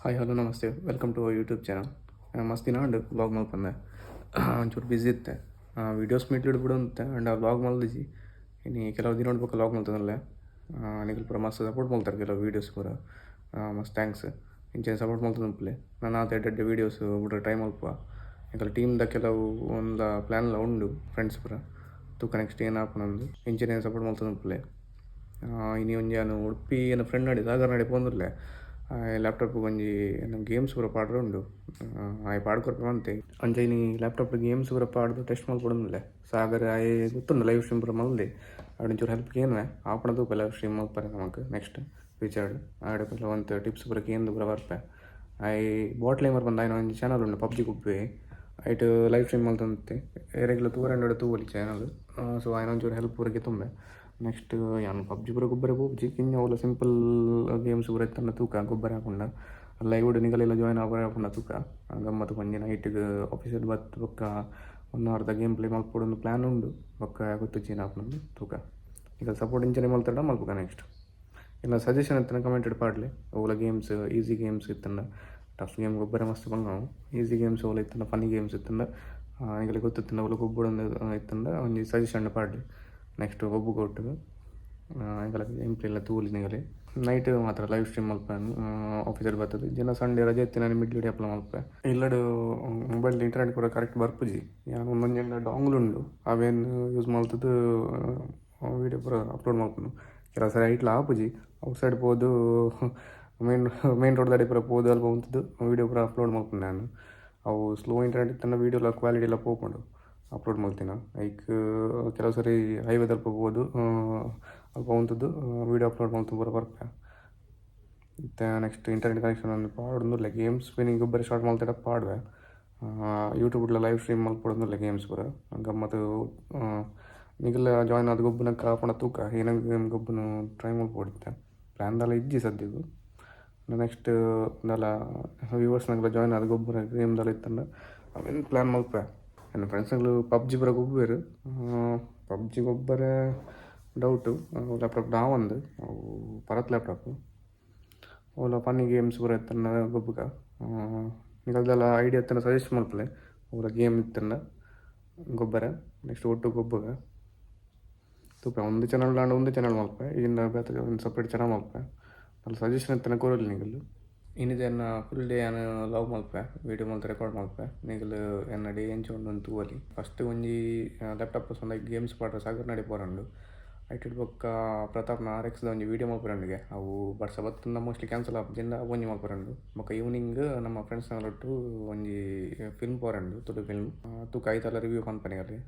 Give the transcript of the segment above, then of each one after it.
Hi, hello, namaste, welcome to our YouTube channel. ಮಸ್ತ್ ದಿನ ಉಂಡು ವ್ಲಾಗ್ ಮಲ್ಪಂದೆ, ಒಂಚೂರು ಬ್ಯುಸಿ ಇತ್ತೆ. ವೀಡಿಯೋಸ್ ಮಿಡ್ಲಿಡ್ ಬಿಡು ಅಂತೆ. ಆ್ಯಂಡ್ ಆ ವ್ಲಾಗ್ ಮಲ್ದಿಜಿ. ಇನಿ ಕೆಲವು ದಿನ ಬೊಕ್ಕ ವ್ಲಾಗ್ ಮಲ್ತದಲ್ಲೇ. ನಿಕುಲು ಪೂರ ಮಸ್ತ್ ಸಪೋರ್ಟ್ ಮಲ್ತಾರೆ ಕೆಲವು ವೀಡಿಯೋಸ್ ಪೂರ. ಮಸ್ತ್ thanks. ಇಂಚನೆ ಸಪೋರ್ಟ್ ಮಲ್ತೊಂದುಪ್ಪುಲೆ. ನನ ಆತ್ ಎಡ್ಡೆ ಎಡ್ಡೆ ವೀಡಿಯೋಸ್ ಬುಡ್ರೆ ಟ್ರೈ ಮಲ್ಪುವ. ಎಂಕಲ್ ಟೀಮ್ದ ಕೆಲವು ಒಂದ ಪ್ಲ್ಯಾನ್ಲ ಉಂಡು. ಫ್ರೆಂಡ್ಸ್ ಪೂರ ತೂಕ, ನೆಕ್ಸ್ಟ್ ಏನಾಪುಂಡು. ಇಂಚನೆ ಸಪೋರ್ಟ್ ಮಲ್ತೊಂದುಪ್ಪುಲೆ. ಇನಿ ಒಂಜಿ ಯಾನ್ ಉಡುಪಿ ಎನ್ನ ಫ್ರೆಂಡ್ ನಡೆ ಸಾಗರ್ ನಡೆ ಪೋಂದುಲ್ಲೆ. ಲ್ಯಾಪ್ಟಾಪ್ ಒಂಜಿ ಎನ್ನ ಗೇಮ್ಸ್ ಪೂರ ಪಾಡ್ರೆ ಉಂಡು. ಆಯೆ ಪಾಡ್ ಕೊರ್ಪೆ ಮಂತೆ. ಅಂಚ ಇನಿ ಲ್ಯಾಪ್ಟಾಪ್ ಗೇಮ್ಸ್ ಪೂರ ಪಾಡ್ದು ಟೆಸ್ಟ್ ಮಲ್ಪೊಡುಂದುಲ್ಲೆ. ಸಾಗರ್ ಆಯೆ ಗೊತ್ತುಂಡು, ಲೈವ್ ಸ್ಟ್ರೀಮ್ ಪೂರ ಮಲ್ದೆ. ಆಯಡ ಒಂಚೂರು ಹೆಲ್ಪ್ ಕೇನುವೆ. ಆಪುಣ ತೂಪ ಲೈವ್ ಸ್ಟ್ರೀಮ್ ಮಲ್ಪರೆ ನಮಕ್ ನೆಕ್ಸ್ಟ್ ಫ್ಯೂಚರ್ಡ್. ಆಯಡ ಒಂತೆ ಟಿಪ್ಸ್ ಪೂರ ಕೇಂದು ಪೂರ ಬರ್ಪೆ. ಆಯೆ ಬಾಟ್ ಲೇಮರ್ ಪಂದ್ ಆಯ್ನ ಒಂಜಿ ಚಾನಲ್ ಉಂಡು, ಪಬ್ಜಿ ಗೊಬ್ಬುವೆ. ಐಟ್ ಲೈವ್ ಸ್ಟ್ರೀಮ್ ಮಲ್ತೊಂದಿತ್ತೆ. ಏರೆಗ್ಲ ತೂವರೆ ತೂವೊಲಿ ಚಾನಲ್. ಸೊ ಆಯ್ನ ಒಂಚೂರು ಹೆಲ್ಪ್ ಪೂರ ಗೆತೊಂಬೆ. ನೆಕ್ಸ್ಟ್ ಯಾನ್ ಪಬ್ಜಿ ಪೂರ ಗೊಬ್ಬರ ಪೋಪುಜಿ. ಕಿನ್ಯ ಓಲ ಸಿಂಪಲ್ ಗೇಮ್ಸ್ ಪೂರ ಇತ್ತಂಡ ತೂಕ. ಗೊಬ್ಬರ ಆಪುಂಡ ಲೈವ್ ನಿಗಲೆಲ್ಲ ಜಾಯ್ನ್ ಆಪರೆ ಆಪುಂಡ ತೂಕ. ಗಮ್ಮತ್ ಒಂಜಿ ನೈಟ್ಗ್ ಆಫೀಸಲ್ಲಿ ಬತ್ತ್ ಬೊಕ್ಕ ಒನ್ ಅವರ್ದ ಗೇಮ್ ಪ್ಲೇ ಮಲ್ಪೊಡು ಪ್ಲ್ಯಾನ್ ಉಂಡು. ಬೊಕ್ಕ ಗೊತ್ತುಜ್ಜಿ ಏನಾಪುಂಡು ತೂಕ. ನಿಕಲ್ ಸಪೋರ್ಟ್ ಇಂಚನೆ ಮಲ್ತಡ ಮಲ್ಪುಗ. ನೆಕ್ಸ್ಟ್ ಇಲ್ಲ ಸಜೆಷನ್ ಇತ್ತಂಡ ಕಮೆಂಟ್ ಪಾಡ್ಲೆ. ಓಲ ಗೇಮ್ಸ್, ಈಸಿ ಗೇಮ್ಸ್ ಇತ್ತಂಡ. ಟಫ್ ಗೇಮ್ ಗೊಬ್ಬರ ಮಸ್ತ್ ಬಂಗಾವು. ಈಸಿ ಗೇಮ್ಸ್ ಓಲ ಇತ್ತಂಡ, ಫನ್ನಿ ಗೇಮ್ಸ್ ಇತ್ತಂಡ, ನಿಗಲೆ ಗೊತ್ತಿತ್ತಂಡ, ಓಲ ಗೊಬ್ಬೊಡು ಇತ್ತಂಡ ಒಂಜಿ ಸಜೆಷನ್ ಪಾಡ್ಲೆ. ನೆಕ್ಸ್ಟ್ ಗೊಬ್ಬು ಕೊಟ್ಟು ಎಂಕಲ ಗೇಮ್ ಪ್ಲೇ ಎಲ್ಲ ತೂಲಿ. ನಿಗಲೆ ನೈಟ್ ಮಾತ್ರ ಲೈವ್ ಸ್ಟ್ರೀಮ್ ಮಲ್ಪೆ ಆಫೀಸಲ್ಲಿ ಬರ್ತದೆ ಜನ. ಸಂಡೇ ರಜೆ ಇತ್ತಿನ ಮಿಡ್ಲ್ ಡೇ ಅಪ್ಲೈ ಮಲ್ಪೆ. ಇಲ್ಲಡು ಮೊಬೈಲ್ ಇಂಟರ್ನೆಟ್ ಪೂರ ಕರೆಕ್ಟ್ ಬರ್ಪುಜಿ. ಯಾನ್ ಒಂದೊಂಜಿ ಡಾಂಗ್ಲ್ ಉಂಡು, ಅವೇನ್ ಯೂಸ್ ಮಲ್ತದು ವೀಡಿಯೋ ಪೂರ ಅಪ್ಲೋಡ್ ಮಲ್ಪುನು. ಕೆಲವು ಸರಿ ಐಟ್ಲ ಆಪುಜಿ. ಔಟ್ ಸೈಡ್ ಪೋದು, ಮೇನ್ ಮೇನ್ ರೋಡ್ ದಡಿ ಪೂರ ಪೋದು, ಅಲ್ಪ ಉಂತುದು ವೀಡಿಯೋ ಪೂರ ಅಪ್ಲೋಡ್ ಮಲ್ಪುನು ನಾನು. ಅವು ಸ್ಲೋ ಇಂಟರ್ನೆಟ್ ಇತ್ತಂಡ ವೀಡಿಯೋಲ ಕ್ವಾಲಿಟಿ ಎಲ್ಲ ಪೋಪುಂಡು ಅಪ್ಲೋಡ್ ಮಲ್ತಿನ. ಐಕ್ ಕೆಲವು ಸರಿ ಹೈವೇದಲ್ಪ ಪೋದು, ಅಲ್ಪ ಉಂತುದು ವೀಡಿಯೋ ಅಪ್ಲೋಡ್ ಮಲ್ತು ಪೂರ ಬರ್ಪೆ. ಇತ್ತೆ ನೆಕ್ಸ್ಟ್ ಇಂಟರ್ನೆಟ್ ಕನೆಕ್ಷನ್ ಒಂದು ಪಾಡೊಂದುಲ್ಲೆ. ಗೇಮ್ಸ್ ಗೊಬ್ಬರ ಸ್ಟಾರ್ಟ್ ಮಲ್ತಡ ಪಾಡುವೆ. ಯೂಟ್ಯೂಬ್ಲ ಲೈವ್ ಸ್ಟ್ರೀಮ್ ಮಲ್ಪೊಡೊಂದುಲ್ಲೆ ಗೇಮ್ಸ್ ಪೂರ. ಗಮ್ಮತ್ ನಿಗಲ ಜಾಯ್ನ್ ಆದ್ ಗೊಬ್ಬುನಕ ಆಪುಂಡ ತೂಕ. ಏನ ಗೇಮ್ ಗೊಬ್ಬುನು ಟ್ರೈ ಮಲ್ಪೊಡಿತ್ತೆ. ಪ್ಲ್ಯಾನ್ ದಾಲ ಇಜ್ಜಿ ಸದ್ಯಗ್. ನೆಕ್ಸ್ಟ್ ದಾಲ ವ್ಯೂವರ್ಸ್ನಗಲ ಜಾಯ್ನ್ ಆದ್ ಗೊಬ್ಬುನ ಗೇಮ್ ದಾಲ ಇತ್ತಂಡ ಅವೆನ್ ಪ್ಲ್ಯಾನ್ ಮಲ್ಪೆ. ಎನ್ನ ಫ್ರೆಂಡ್ಸ್ನಗಳು ಪಬ್ಜಿ ಪೂರ ಗೊಬ್ಬುವೆರ್. ಪಬ್ಜಿ ಗೊಬ್ಬರೆ ಡೌಟು, ಲ್ಯಾಪ್ಟಾಪ್ ಡಾವಂದು. ಅವು ಪರತ್ ಲ್ಯಾಪ್ಟಾಪ್. ಓಲ ಫನ್ನಿ ಗೇಮ್ಸ್ ಪೂರ ಇತ್ತಂಡ ಗೊಬ್ಬುಗ. ನಿಕಲ್ದೆಲ್ಲ ಐಡಿಯಾ ಇತ್ತಂಡ ಸಜೆಸ್ಟ್ ಮಲ್ಪುಲೆ. ಓಲ ಗೇಮ್ ಇತ್ತಂಡ ಗೊಬ್ಬರ ನೆಕ್ಸ್ಟ್ ಒಟ್ಟು ಗೊಬ್ಬುಗ ತೂಪೆ. ಒಂದು ಚಾನಲ್ ಆಂಡ ಒಂದು ಚಾನಲ್ ಮಲ್ಪೆ, ಇಜಿಂಡ ಬೇತೆ ಒಂದು ಸಪ್ರೇಟ್ ಚಾನಲ್ ಮಲ್ಪೆ. ಅಲ್ಲ ಸಜೆಷನ್ ಇತ್ತಂಡ ಕೊರೊಲಿ ನಿಕುಲು. ಇನಿದ ಎನ್ನ ಫುಲ್ ಡೇ ಯಾನ್ ವ್ಲಾಗ್ ಮಲ್ಪೆ, ವೀಡಿಯೋ ಮಲ್ತ್ ರೆಕಾರ್ಡ್ ಮಲ್ಪೆ. ನಿಕುಲು ಎನ್ನ ಡೇ ಎಂಚ ಉಂಡು ತೂವೊಲಿ. ಫಸ್ಟ್ ಒಂಜಿ ಲ್ಯಾಪ್ಟಾಪ್ ಗೇಮ್ಸ್ ಪಾಡ್ರೆ ಸಾಗರ್ ನಡೆ ಪೋರಂಡು. ಐಟ್ ಬೊಕ್ಕ ಪ್ರತಾಪ್ನ ಆರ್ ಎಕ್ಸ್ದ ಒಂಜಿ ವೀಡಿಯೋ ಮಲ್ಪರಂಡುಗೆ. ಅವು ಬರ್ಸ ಬತ್ತಂಡ ಮೋಸ್ಟ್ಲಿ ಕ್ಯಾನ್ಸಲ್ ಆಪುಜಿಂಡ ಒಂಜಿ ಮಲ್ಪರಂಡು. ಬೊಕ್ಕ ಈವ್ನಿಂಗ್ ನಮ್ಮ ಫ್ರೆಂಡ್ಸ್ನೊಟ್ಟು ಒಂಜಿ ಫಿಲ್ಮ್ ಪೋರಂಡು, ತುಳು ಫಿಲ್ಮ್. ತೂಕ, ಐತಲ ರಿವ್ಯೂ ಪನ್ಪೆ ನಿಕಲೆ.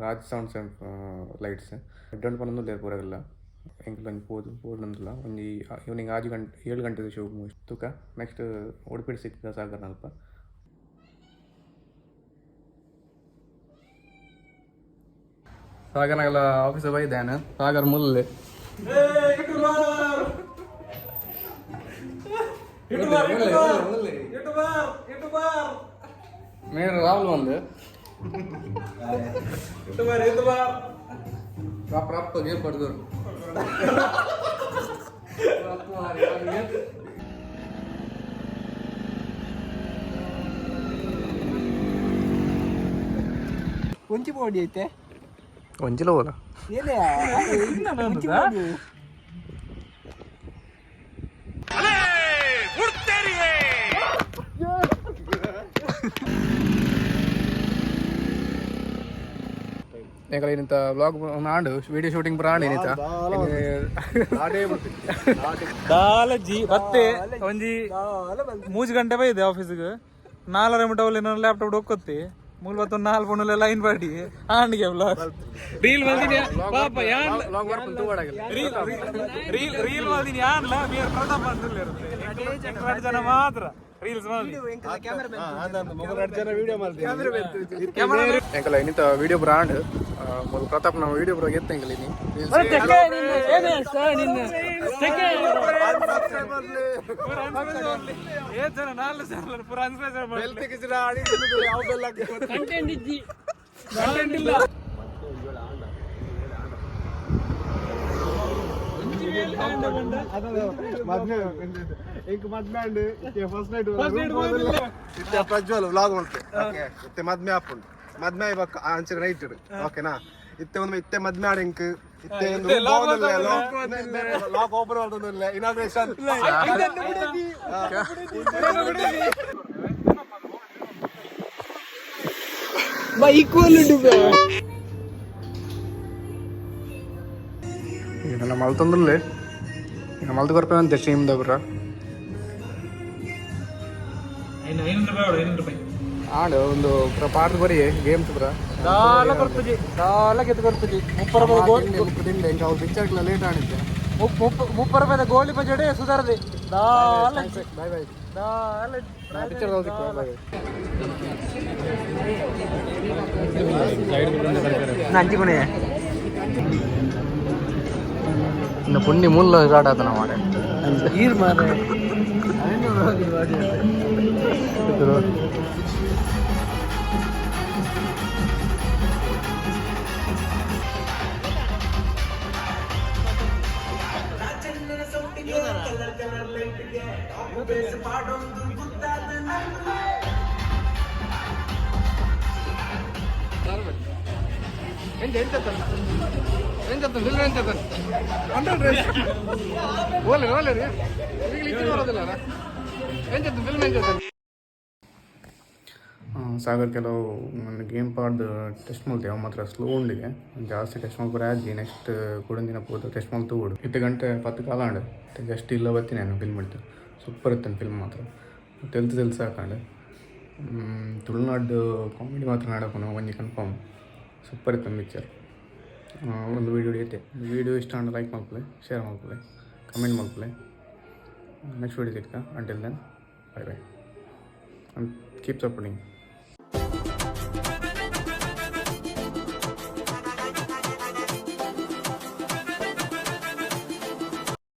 ರಾಜ್ ಸೌಂಡ್ಸ್ ಆ್ಯಂಡ್ ಲೈಟ್ಸ್ ಎಡ್ಡೆ ಪನೊಂದುಲ್ಲೆರ್ ಪೂರೆಗ್ಲ. ಎಂಕುಲು ಒಂಜಿ ಪೋದು ಪೋಡೊಂದುಲ್ಲ. ಒಂಜಿ ಈವ್ನಿಂಗ್ 6 ಗಂಟೆ 7 ಗಂಟೆದ ಶೋ ತೂಕ. ನೆಕ್ಸ್ಟ್ ಉಡುಪಿಡ್ ಸಿಕ್ಕ ಸಾಗರ್ನಲ್ಪ. ಸಾಗರ್ನಗಲ ಆಫೀಸ್ ಬೈದಾನ. ಸಾಗರ್ ಮುಲ್ಲೆ. ಮೇರು ರಾಹುಲ್ ಒಂದು ರಪ್ ರಪ್ ಗೇಮ್ ಪಡೆದರು. ಒಂಚಿ ಪೋಡಿ ಐತೆ. ಒಂಜಿಲ ಹೋಲ. ಏನೇ ಒಂಚಿ ಪೋಡಿ. ಎಂಕಲ ಇನ್ನಿತ ವ್ಲಾಗ್ ಆಂಡ್ ವಿಡಿಯೋ ಶೂಟಿಂಗ್ ಪೂರ ಆಂಡ್ ಇನ್ನಿತ. ದಾಲ ಜಿ ಬತ್ತೆ. ಒಂಜಿ 3 ಗಂಟೆ ಬೈದೆ ಆಫೀಸ್ಗೆ. ನಾಲ್ಕರ ಮುಟ ಲ್ಯಾಪ್ಟಾಪ್ ಒಕ್ಕೊತ್ತಿ. ಮೂಲ್ ಬತ್ತೊಂದು ನಾಲ್ ಪೊಣ್ಣುಲೆ ಲೈನ್ ಪಾಡಿ ಆಂಡ್ಗೆ ವ್ಲಾಗ್ ರೀಲ್ ಮಲ್ದಿನಿ ಪಾಪ ಯಾನ್. ವ್ಲಾಗ್ ಬರ್ಪುಂಡು ತೂವಡಾಗಿಲ್ಲ. ರೀಲ್ ರೀಲ್ ರೀಲ್ ಮಲ್ದಿನಿ ಯಾನ್ಲ. ಮೇರ್ ಪ್ರತಾಪ್ ಅಂದುಲ್ಲೆರ್. ಎಂಕಲ್ ಜನ ಮಾತ್ರ ರೀಲ್ಸ್ ಮಲ್ದಿ. ಎಂಕಲ ಇನ್ನಿತ ವಿಡಿಯೋ ಪೂರ ಆಂಡ್. ಮೊದಲು ಪ್ರತಾಪ್ ನಾವು ವಿಡಿಯೋ ಪೂರ ಗೆತ್ತ ಎಂಕಲ ಇನಿ. ಏ ಜನ ನಾಲ್ ಜನ ಪೂರ ಅನ್ಸ್ಪೈಸರ್. ಕಂಟೆಂಟ್ ಇಲ್ಲ. ಇತ್ತೆ ಪ್ರಜ್ವಲ್ ವ್ಲಾಗ್ ಮಲ್ತೆ. ಓಕೆ, ಇತ್ತೆ ಮದ್ಮೆ ಆಪುಂಡು. ಮದ್ಮೆ ಆಯ್ಬಕ್ಕ ಅಂಚಿನ ನೈಟ್ ಓಕೆನಾ? ಇತ್ತೆ ಒಂದು ಇತ್ತೆ ಮದ್ಮೆ ಆಡ್ ಇಂಕ್ ಇತ್ತೆ ಒಂದು ಲಾಕ್ ಓಪನ್ ಮಾಡ್ತೊಂದಿಲ್ಲ ಇನಾಗ್ರೇಷನ್. ಬೈಕ್ ಉಂಡು. ಈಗ ನನ್ನ ಮಲ್ತೊಂದುಲ್ಲೆ. ಈಗ ಮಲ್ತು ಕೊರ್ಪೆ ಅಂತೆ ಸ್ಟ್ರೀಮ್ ದಬ್ರ. 500 ರೂಪಾಯಿ ಕೊಡು, 500 ರೂಪಾಯಿ. ಆಂಡ್ ಒಂದು ಪೂರ ಪಾರ್ದ್ ಬರಿ ಗೇಮ್ಸ್ ಪೂರ. ದಾಲ ಕೊರ್ಪುಜಿ, ದಾಲ ಗೆದ್ದು ಕೊರ್ಪುಜಿ. 30 ರೂಪಾಯಿ ಗೋಲ್. ತಿಂಡೆ ಎಂಕ್ ಅವು ಪಿಕ್ಚರ್ಗ್ಲ ಲೇಟ್ ಆಣಿದ್ದೆ. 30 ರೂಪಾಯಿದ ಗೋಳಿ ಬಜೆಡೆ ಸುಧಾರದೆ ದಾಲ. Bye bye. ದಾಲ. ಪಿಕ್ಚರ್ ಸಿಕ್ಕ, ಬಾಯ್. ನಂಚಿಕೊನೆ. ಇನ್ನು ಪುಣ್ಯ ಮೂಲ ಸ್ಟಾರ್ಟ್ ಆತನ ಮಾರೆ. ಈರ್ ಮಾರೆ. ಸಾಗರ್ ಕೆಲವು ಒಂದು ಗೇಮ್ ಪಾಡ್ದು ಟೆಸ್ಟ್ ಮಲ್ತೆ. ಅವು ಮಾತ್ರ ಸ್ಲೋ ಉಂಡಿಗೆ. ಜಾಸ್ತಿ ಟೆಸ್ಟ್ ಮಲ್ಪರೆ ಆಜಿ. ನೆಕ್ಸ್ಟ್ ಕುಡೊಂದಿನ ಪೋದು ಟೆಸ್ಟ್ ಮಲ್ತು ಓಡು. ಇತ್ತೆ ಗಂಟೆ 10 ಕಾಲ ಆಂಡ್. ಜಸ್ಟ್ ಇಲ್ಲ ಬತ್ತೀನಿ ನಾನು. ಫಿಲ್ಮ್ ಇಡ್ತು, ಸೂಪರ್ ಇತ್ತು ಫಿಲ್ಮ್ ಮಾತ್ರ. ತೆಲ್ತು ತೆಲ್ತು ಸಾಕಂಡು. ತುಳುನಾಡು ಕಾಮಿಡಿ ಮಾತ್ರ ನಡಪುನು ಒಂಜಿ ಕನ್ಫರ್ಮ್. ಸೂಪರ್ ಇತ್ತು ಪಿಕ್ಚರ್. ಒಂದು ವೀಡಿಯೋ ಐತೆ. ವೀಡಿಯೋ ಇಷ್ಟ ಆಂಡ ಲೈಕ್ ಮಲ್ಪುಲೆ, ಶೇರ್ ಮಲ್ಪುಲೆ, ಕಮೆಂಟ್ ಮಲ್ಪುಲೆ. ನೆಕ್ಸ್ಟ್ ವೀಡಿಯೋ ತಿಕ್ಕ. Until then, bye bye and keep supporting.